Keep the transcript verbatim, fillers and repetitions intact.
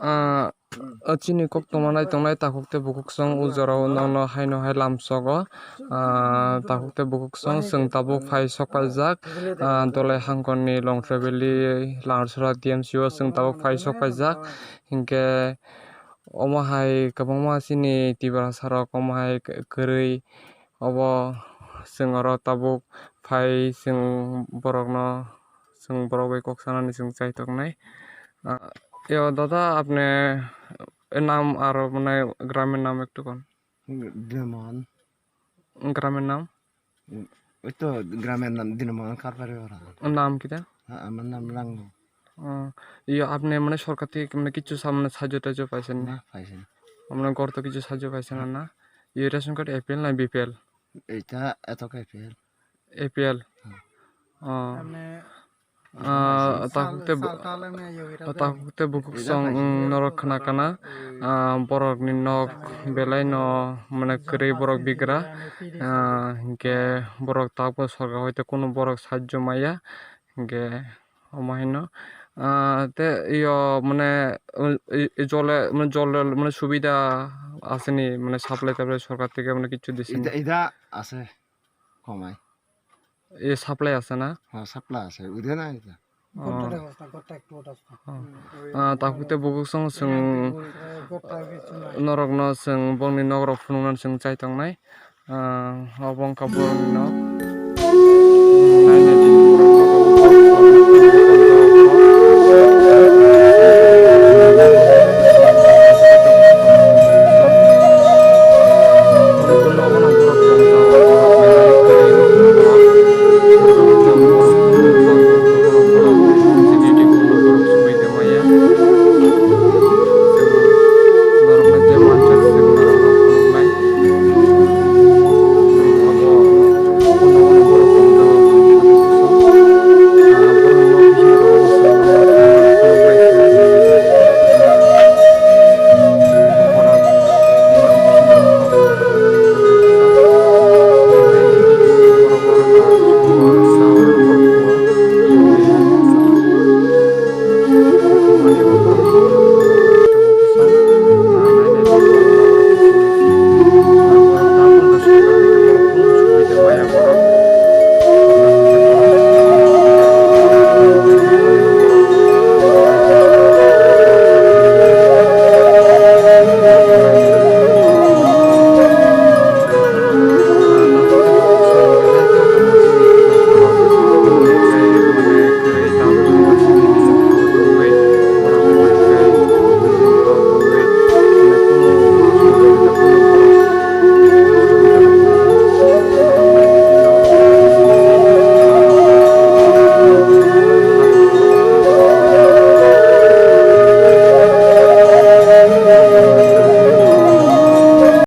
Ah, o chini kok tongma nai tongnai takhuk tei bukhuk song o jorao nokno haino hai lamsogo. Ah, takhuk tei bukhuk song chwng tabuk phai sok paijak. Ah, Dolai Hangkonni Longtrai Valley Langarsora T M C o chwng tabuk phai sok paijak. Hinkhe omo hai kwbangma chini Tiprasa rok omo hai kwrwi. Obo chwng oro tabuk phai chwng borokno, chwng borok bai kok sanani chwng chai tongnai. Ah, yo dada, apne naam aur apne gramin naam ektu kon? Dinamon. Gramin naam? Oi to gramin naam Dinamon Karpari ora. Naam kita? Ha, amar naam Lango. Oh, iyo, apni mane sorkar theke mane kichu sa mane sahajjo tajjo paisen na? Na, paisen. Mane ghor to kichu sahajjo paisen na? Iyo, ration card A P L na B P L? Eta, eto A P L. A P L. Hmm. Oh. Amne Ah, sal, takhuk te bu-, sal tal amne iyo, ira takhuk te bukhuk song, mm, norok khna kana. Ah, borok ni nok belai no mane kwrwi borok bigra. Ah, hinkhe borok tabuk sorkar hoite kunu borok sahajjo maya. Hinkhe omo haino, ah, tei iyo mane, i, i jole, mane jole, mane subida aseni, mane supply taplai sorkar theke mane kichu disini? Ida, ida ase, komai. E supply ase na? Ha, supply ase, ude na ida. Oh. Gotta de hosta, gotta ektu hosta. Oh. Hmm, oi, ah, takhuk te bukhuk song chwng, eh, gotta kichu nai. Norokno chwng bongni nok rok phunuknani chwng chai tongnai. Ah, obo wngkha borokni nok. Nai nai di.